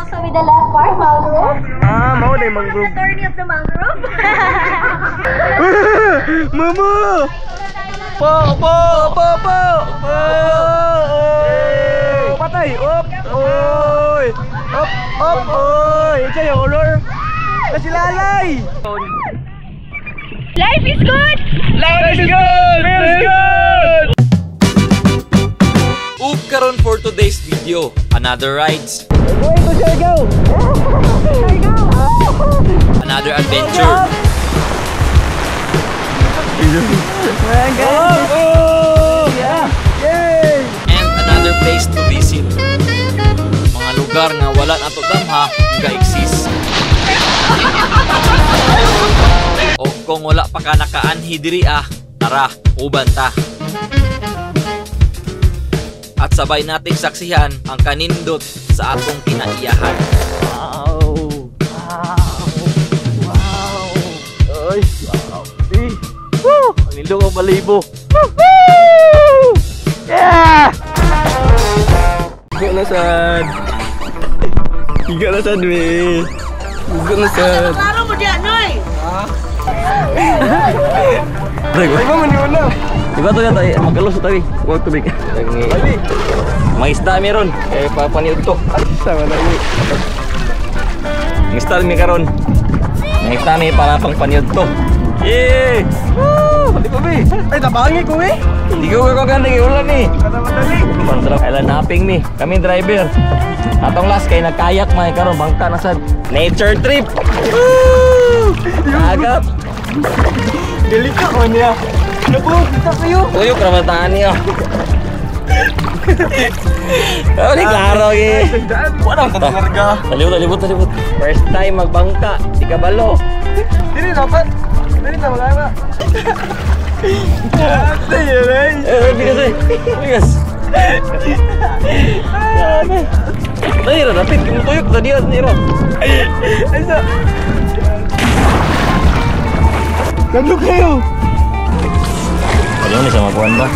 also with the left part, mangrove. Ah, mao na mangrove. Attorney of the mangrove. Mama! Po, po, po, po! Po! Patay! Op! Oy! Op! Op! Oy! Ito yung olor! Kasi lalay! Life is good! Life is good! Feels good! Ug karon for today's video, another rides. Going to Siargao! Another adventure. Oh! Yeah! Yay! And another place to visit. Mga lugar nga wala nato damha ga-exist. O kung wala pa ka nakaanhi diri ah, tara, uban ta. At sabay nating saksihan ang kanindot sa atong kinaiyahan. Wow! Wow! Wow! Ay, wow! Woo! Ang nindot ang balibo. Woo! Yeah! Higa na sad. Higa na sad, we. Higa na sad. Klaro mo diyan, noy! Ay, ba man yun na? Diba to yata, magalos tayo. Huwag tubig. Mga isda meron. Eh, papaniod to. Sama na yun. Mga isda mi karon. Mga isda mi para pang paniod to. Yay! Woo! Di pa bi. Ay, tabangi ko eh. Hindi ko kaganda kay ulan eh. Madali. Sarap. Island hopping mi. Kami driver. Atong last kay nagkayak mga karon bangka na sad. Nature trip. Woo! Agap. Dili ka ko niya. Naku, kita kayo. Tuyok ra man niya. Oh, ni klaro gi. Wala akong talarga. Talibot, talibot, talibot. First time magbangka, ikabalo. Dili dapat. Dili na wala na. Ate, yun eh. Eh, bigas eh. Bigas. Ay, rapid kung tuyok tadi ya, niro. Ay, sa. Gano kayo? Ano ni sa makuan ba?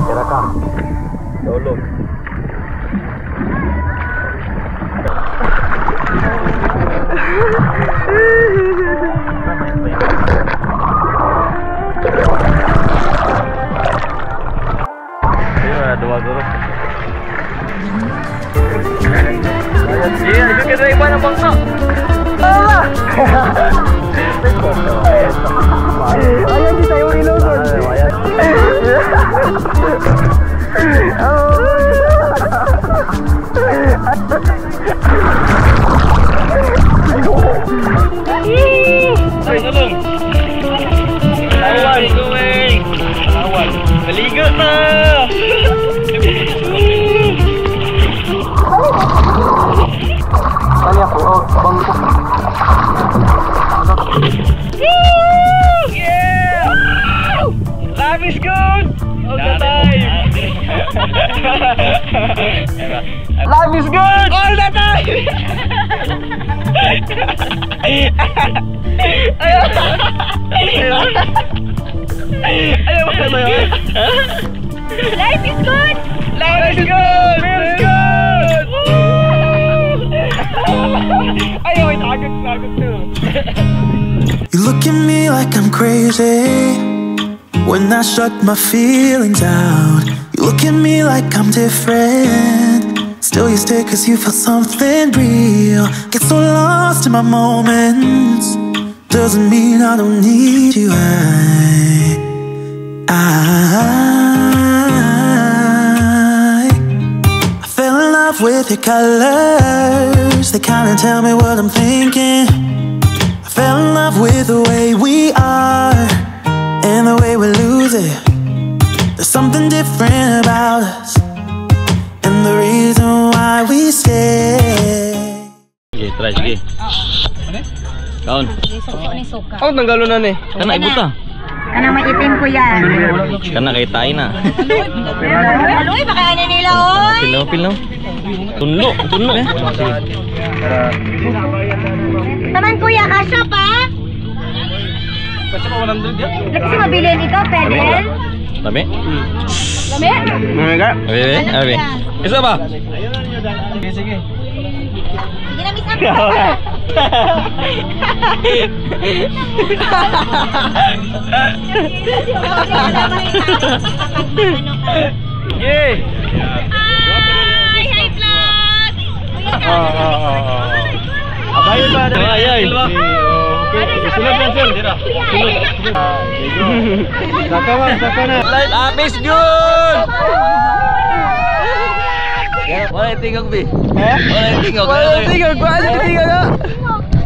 Tira ka. Tulog. Iya, dua guru. Iya, itu kita iban ang bangka. Ayan, di tayo ilogon. Ay, tulong. Awan, going. Awan. Maligo na. Tanya ko, oh, bangko. Yeah! Life is good! All the time! Life is good! All the time! Ayaw mo na yun? Life is good! Life is good! Feels good! Ayaw, ay, tagot, tagot to. You look at me like I'm crazy when I shut my feelings out. You look at me like I'm different. Still you stay cause you feel something real. Get so lost in my moments. Doesn't mean I don't need you. I fell in love with your colors. They kinda tell me what I'm thinking. I fell in love with the way we are and the way we lose it. There's something different about us and the reason why we stay. Sige, try, sige. Kaon. Suka ni suka. Ako tanggalon na ni. Kana ibuta. Ano maitim ko yan? Kana kay tayo na. Aloy, baka ano nila, oy! Pil na, pil na. Tunlo, tunlo. Taman kuya, kasya pa? Kasi pa 100 yan. Kasi mabilin ikaw, pedal. Lami? Lami? Mga Abi, abi. Isa ba? Sige, sige. Sige na, miss ako. Yay! Hi! Hi, vlog! Abay ba? Ay, ay. Okay. Sunod lang, sir. Saka ma'am, saka na. Life up is good! Wala yung tingog, bi. Eh? Wala yung tingog. Wala yung tingog. Wala yung tingog.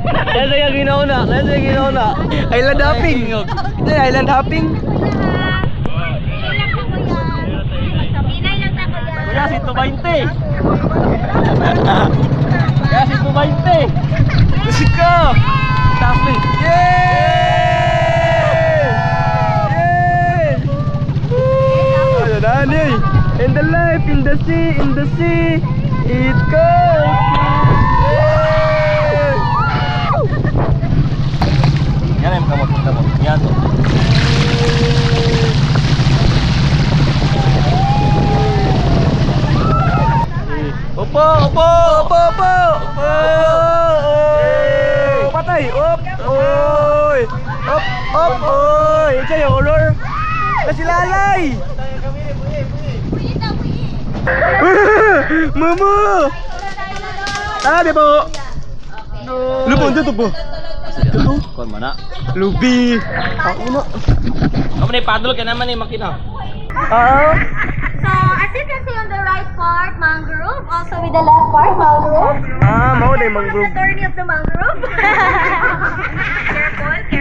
Nasa yung ginauna. Nasa yung ginauna. Island hopping. Ito yung island hopping. Kuya, 120. Kuya, 120. Let's go! Taas, bi. Yay! Yay! Woo! Ano na, eh? In the life, in the sea, in the sea, it goes. Yay! Yan ay kamot, kamot. Yan to. Opo, opo, opo, opo! Opo! Patay! Op! Oy! Op! Op! Oy! Ito yung horror! Kasi lalay! Mama! Ah, di po! Lupo, dito po. Dito? Kon mana. Lubi! Ako na. Kamu ni padol kay naman ni makina. Ah! So, as you can see on the right part, mangrove. Also with the left part, mangrove. Ah, mao na yung I'm mangrove. the attorney of the mangrove. Careful, careful.